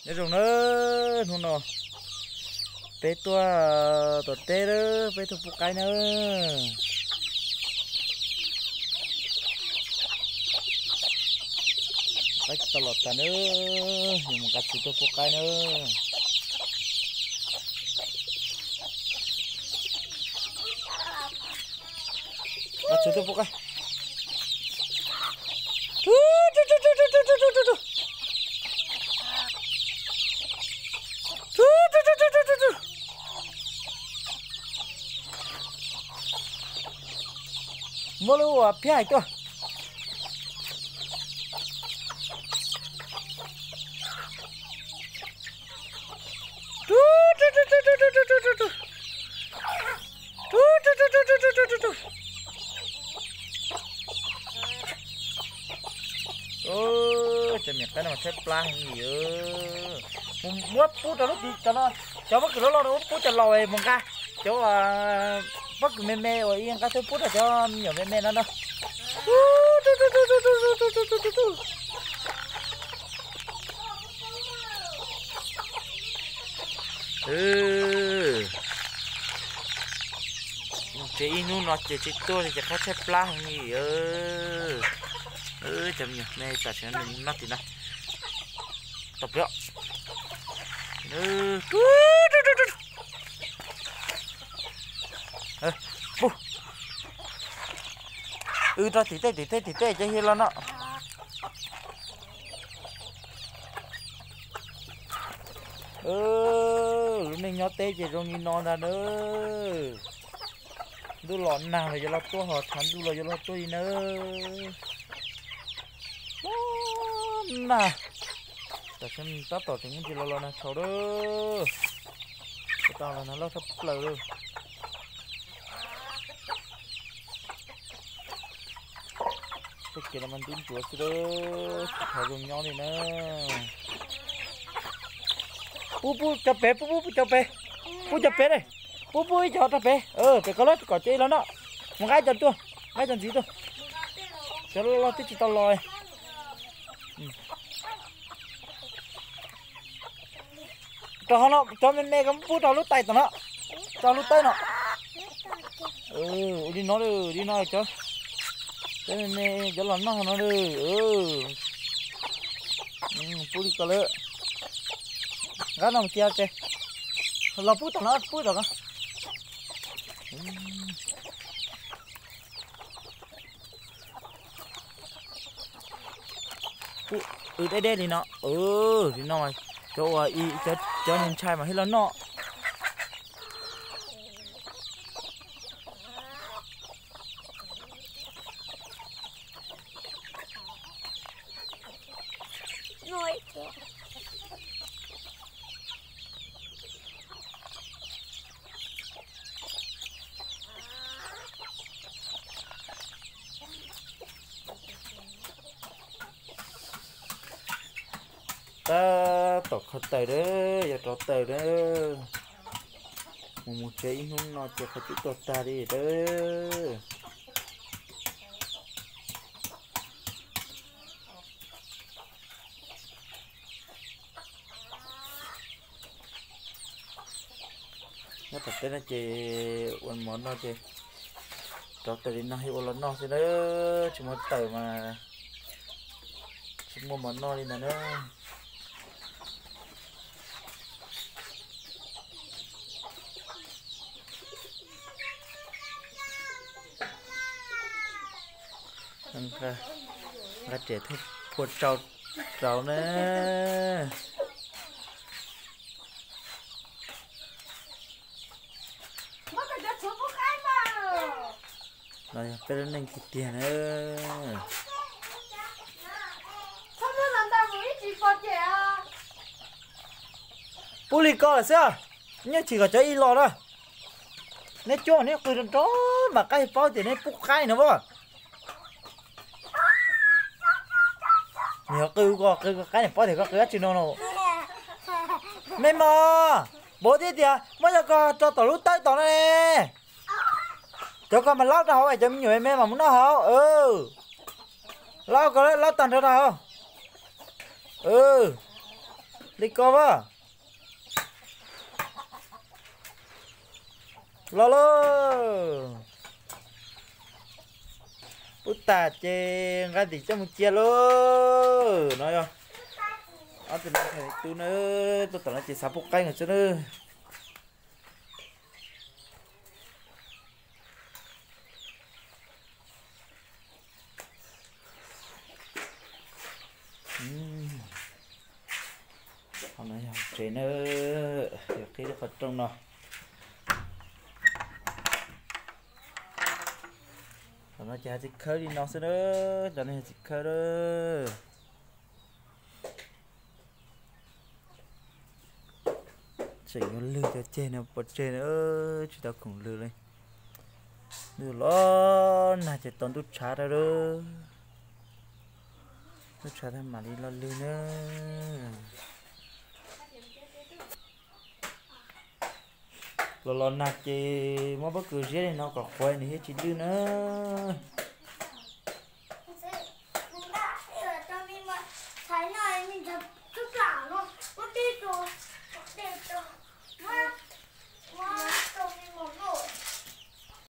Nyob zoo na, hnub no peb tuaj tom teb na, peb tuaj pub qaib na. Qaib tsis tau los tas na, yuav mus nqa txiv tuaj pub qaib na. Nqa txiv tuaj pub qaib. Muab lub uas phiab hais tuaj. Cov miam qaib no mas tshaib plab heev li. Mus muab pub rau lub tim cov no, cov pob kws loj loj no muab pub cov laus mus nqa, cov pob kws me me uas ib nqa tuaj pub rau cov me nyuam me me no no. Ces ib hnub no ces tsis tuaj li ces qab tshaib plab heev li. Cov me nyuam me tam sim no nws mus noj tim no. Tau pliag. Pub. Wb rau tim tej tim tej tim tej cov hiav los no. Lub neej nyob teb ces zoo li no ntag na. Ntuj los nag los yuav los tuaj, ho tshav ntuj los yuav los tuaj li na. Los nag, tam sim tab tom tseem muaj ntsis los los nag tshau lawm. Tab tom los nag loj tshaj plaws lawm. Tej kev no mas ntub ntsuav xwb lawm, tsis tau zoo nyob li na. Pub pub cov pem, pub pub cov pem, pub cov pem ne, pub pub ib co rau pem, pem ko lawm kom cov ib los noj. Mus nqa ib co tuaj, nqa ib co ntxiv tuaj. Cov loj loj twb tsis tau los. Rau hauv no, cov me me ko pub rau lub tais tom no, rau lub tawb no. Ua li no, li no cov, cov me me cov los noj no. Pub li ko lawm. Nqa no mus cia tse. Los pub tom no, pub tom ko. Pub, wb deb deb li no, li no mas cov uas cov ntshai mas thiaj los noj. Tab tom kho taws lawm, yog rov taws lawm. Mus mus tsev ib hnub no ces qhov twb tuag tag li lawm. Nyob tom teb no ces ua mov noj ces rov taws li no thiaj ua los noj xwb na, tsis muaj taws mas tsis muaj mov noj li ntag na. Nqa riam thiaj phua tsau rau na. No yog peb lub neej tiag tiag na. Pub li ko lawm xwb, nyob tsis kom cov ib los na. Neb cuab neb qw nrov nrov mas qaib paub tias neb pub qaib no as. Nws qw ko qw ko qaib nws paub tias koj qw dab tsi no no. Me mos, npau thiab tias muab cov ko rau tom lub tawb tom no ne. Cov ko mas laub rau hauv es cov me nyuam me mas mus noj hauv. Laub ko laub tag nrho rau hauv. Li ko as. Los lauj. Pub tas ces nqa ntim coj mus cia lauj. No yog ob tug no, tu na, tuaj tom no ces xav pub qaib nkaus xwb na. Qhov no yog tsev na, yog qhib lub qhov rooj no. Qhov no ces hais txiv khawb li no xwb na, cov no yog txiv khawb na. Tseem yuav lwg cov ceg no pov tseg na, tsis tau khoom lwg li. Ntuj los nag ces tau ntuj tshav rau lawm. Ntuj tshav tag mam li los lwg na. Los los nag ces muab pob kws ziab li no kom qhuav nws thiaj tsis lwj na.